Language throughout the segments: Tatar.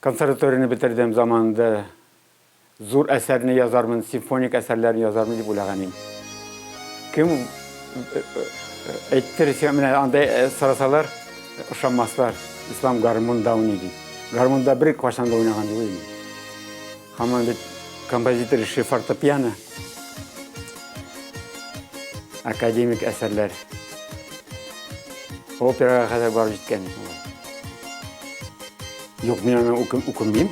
Консерваторияне бетердем заманында. Зур әсәрне язармын, симфоник әсәрләрне язармын дип уйлаган идем. Кем әйттер, менә анда сорасалар, ышанмаслар. Ислам гармунда уйный дип. Гармунда бер кашан да уйнаган юк инде. Һаман бит композитор эше фортепиано. Академик әсәрләр. Операга кадәр барып җиткән. Юк, мин аны үкенмим.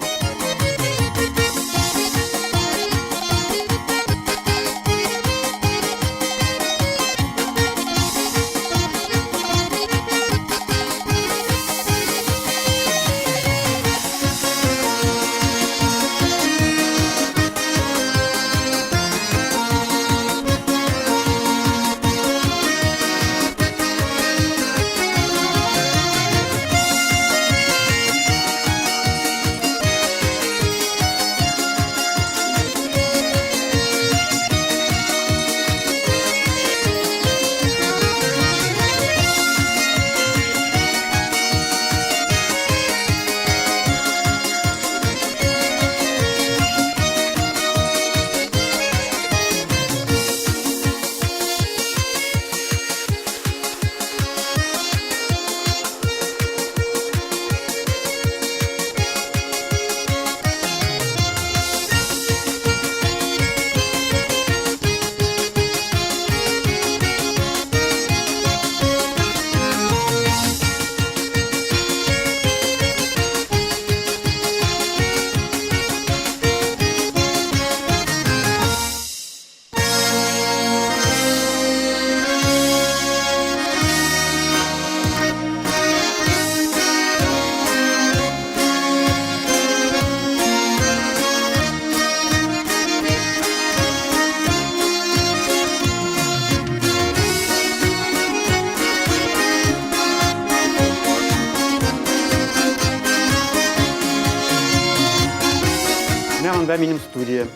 Менә монда минем студия.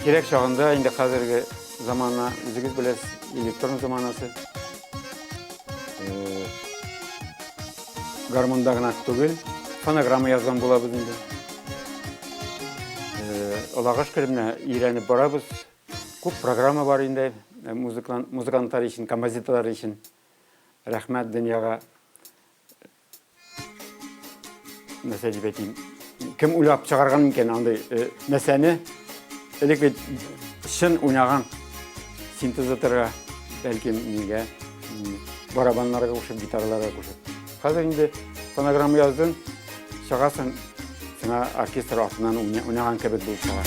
Кирәк чагында инде хәзерге замана, үзегез беләсез, электрон заманасы. Гармунда гына түгел, фонограмма язган булабыз инде. Аллага шөкер, менә өйрәнеп барабыз. Күп программа бар инде музыкантлар өчен, композиторлар өчен. Рәхмәт дөньяга. Нәрсә дип әйтим? Кем уйлап чыгарган микән андый нәрсәне? Элек бит чын уйнаган синтезаторга, бәлкем нигә, барабаннарга кушып, гитараларга кушып. Хәзер инде фонограмма яздың, чыгасың, сиңа оркестр артыннан уйнаган кебек булып чыга.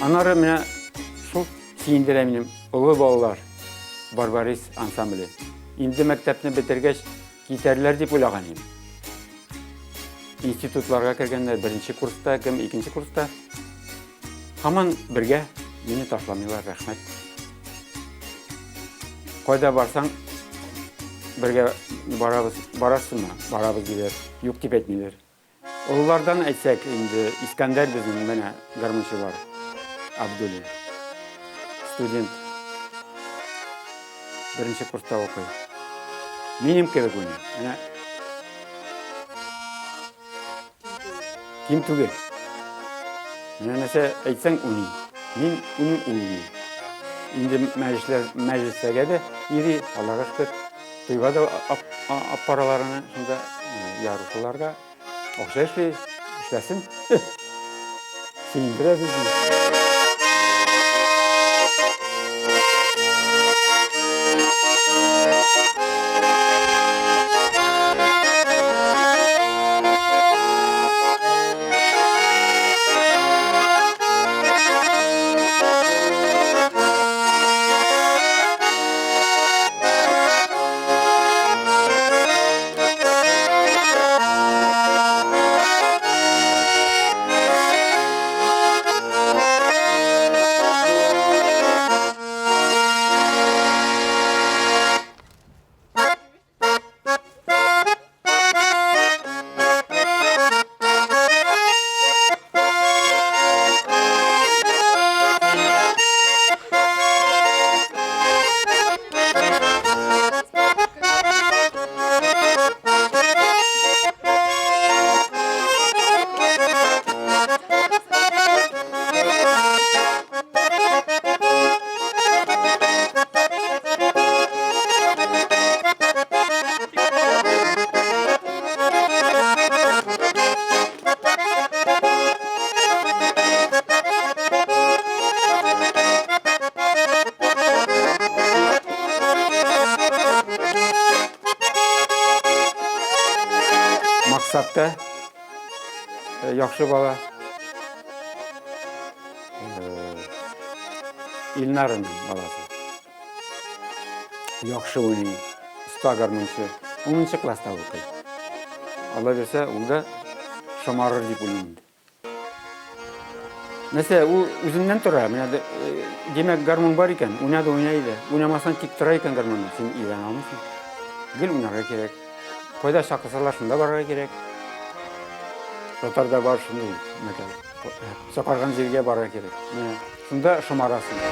Аннары менә шул сөендерә минем олы балалар Барбарис ансамбле. Инде мәктәпне бетергәч китәрләр дип уйлаган идем. Институтларга кергәннәр беренче курста, кем икенче курста. Һаман бергә мине ташламыйлар, рәхмәт. Кайда барсаң, бергә барабыз, барасызмы? Барабыз диләр. Юк дип әйтмиләр. Олылардан әйтсәк, инде Искәндәр безнең менә гармунчы бар. Абдуллин. Студент. Беренче курста укый. Минем кебек уйный. Менә Ким түгел. Менә нәрсә әйтсәң уйный. Мин уйный, ул уйный. Инде мәҗлесләр, мәҗлесләргә дә йөри, Аллага шөкер. Туйга да алып баралар аны шунда, ярышуларга. Акча эшли, эшләсен. Сөендерә безне. Максатта яхшы бала. Илнарының баласы. Яхшы уйный, оста гармунчы. Унынчы класста укый. Алла бирсә, ул да шомарыр дип уйлыйм инде. Нәрсә, ул үзеннән тора. Менә димәк, гармун бар икән, уйна да уйна иде. Уйнамасаң тик тора икән гармунны, син өйрәнә алмыйсың. Гел уйнарга кирәк. Кайда чакырсалар, шунда барырга кирәк. Татарда бар шундый мәкаль. Чакырган җиргә барырга кирәк. Менә шунда шомарасың.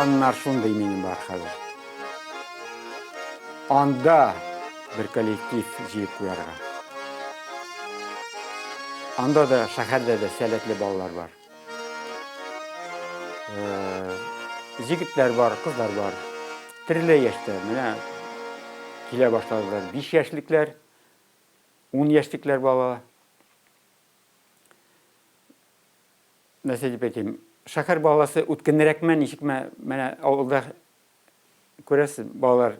Планнар шундый минем бар хәзер. Анда бер коллектив җыеп куярга. Анда да шәһәрдә дә сәләтле балалар бар. Җегетләр бар, кызлар бар. Төрле яшьтә. Менә килә башладылар. 5 яшьлекләр, 10 яшьлекләр бала. Нәрсә дип әйтим, шәһәр баласы үткенрәкме, ничекме, менә авылда күрәсез, балалар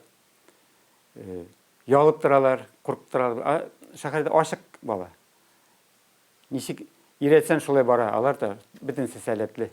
э, ялып торалар, куркып торалар. А шәһәрдә ачык бала. Ничек өйрәтсәң, шулай бара. Алар да бөтенесе сәләтле.